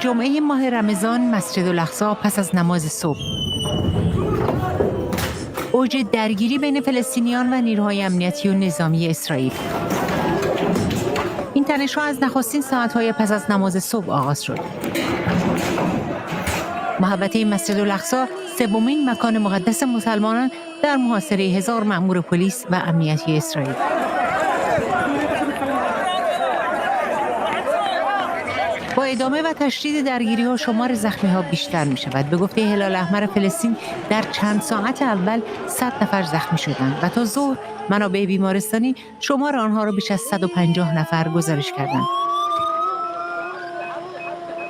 جمعه ماه رمضان، مسجد الاقصی پس از نماز صبح، اوج درگیری بین فلسطینیان و نیروهای امنیتی و نظامی اسرائیل. این تنش‌ها از نخستین ساعت‌های پس از نماز صبح آغاز شد. محوطه مسجد الاقصی، سومین مکان مقدس مسلمانان، در محاصره 1000 مأمور پلیس و امنیتی اسرائیل. با ادامه و تشدید درگیری ها، شمار زخمی ها بیشتر می شود. به گفته هلال احمر فلسطین، در چند ساعت اول 100 نفر زخمی شدند و تا ظهر منابع بیمارستانی شمار آنها را بیش از 150 نفر گزارش کردند.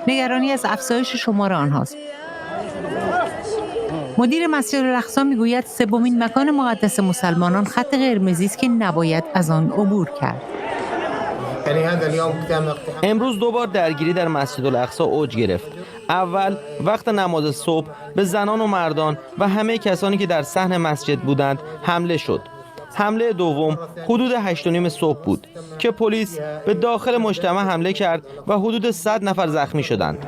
نگرانی از افزایش شمار آنهاست. مدیر مسجد الاقصی میگوید سومین مکان مقدس مسلمانان خط قرمزی است که نباید از آن عبور کرد. امروز دو بار درگیری در مسجد الاقصی اوج گرفت. اول وقت نماز صبح به زنان و مردان و همه کسانی که در صحن مسجد بودند حمله شد. حمله دوم حدود 8:30 صبح بود که پلیس به داخل مجتمع حمله کرد و حدود 100 نفر زخمی شدند.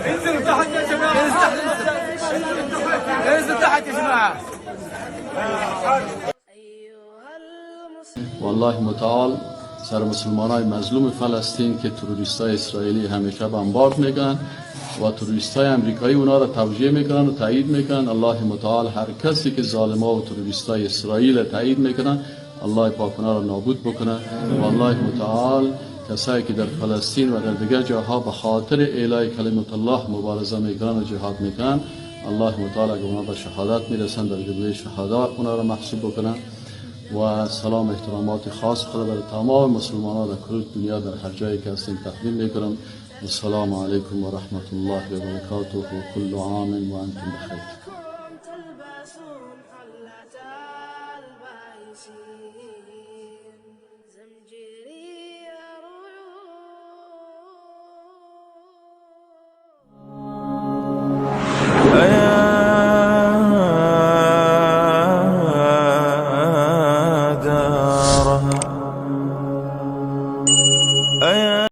انزلوا تحت يا جماعة، انزلوا تحت يا جماعة. والله متعال سر مسلمان های مظلوم فلسطین که تروریست های اسرائیلی همیشه بمبارد میکنن و تروریست های امریکایی اونا را توجیه میکنن و تایید میکنن، الله متعال هر کسی که ظالما و تروریست های اسرائیل تایید میکنن، الله پاک اونا را نابود بکنه و الله متعال کسایی که در فلسطین و در دیگر جاها به خاطر اعلای کلمت الله مبارزه میکنن و جهاد میکنن، الله متعال اگر اونا به شهادت میرسن، در جمله شهدا اونا را محسوب بکنن. و سلام احترامات خاص خود برای تمام مسلمان ها در کل دنیا در هر جایی که هستیم تقدیم میکنم. السلام علیکم و رحمت الله و برکاته و کل عام و انتم بخیر.